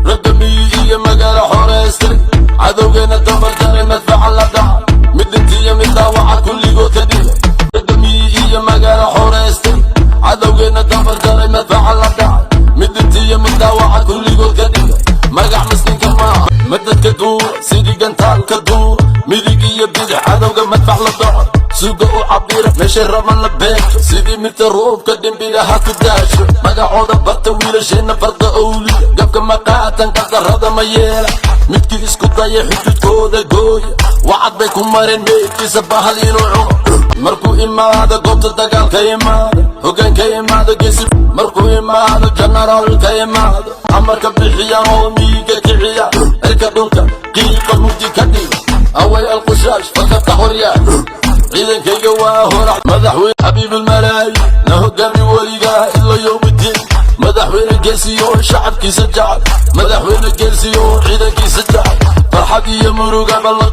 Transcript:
Ragga miyi iyo magaalo xoreystay, cadowgeena dabar jaray, madfaca la dhaca, mid dhintiyo mid dhaawaca kulligood ka dhiga. Ragga miyi iyo magaalo xoreystay, cadowgeena dabar jaray, madfaca la dhaca, mid dhintiyo mid dhaawaca kulligood ka dhiga. Magac miskiinka maaha madadka duura, sidii gantaalka duura, midig iyo bidix cadowga madfac la dhaco, suga u cabira meeshay raban la beegto, sidii midta roobka dhimbilaha ku daasho. Magacooda barta wiilasheenna, farda owliya, gabka ma qaatan, qadarrada ma yeela. Midkii isku daya xuduudkooda gooya, wacad bay ku mareen meydkiisa bahal inuu cuno. Markuu imaado goobta dagaalka, imaado hoggaanka, imaado geesi, markuu imaado janaraalka, imaado amarka bixiyaan oo miiga kiciya, cirka dhulka qiiqa mugdi ka dhiga. Away alqushaash fakadka horyaa, ciidankayga waa horac. Madaxweyne xabiibulmalaayi, na hogaami weligaa ilaa yowmidiin. Madaxweyne geesiyo shacabkiisa jecel, madaxweyne geesiyo ciidankiisa jecel, farxad iyo murugaba la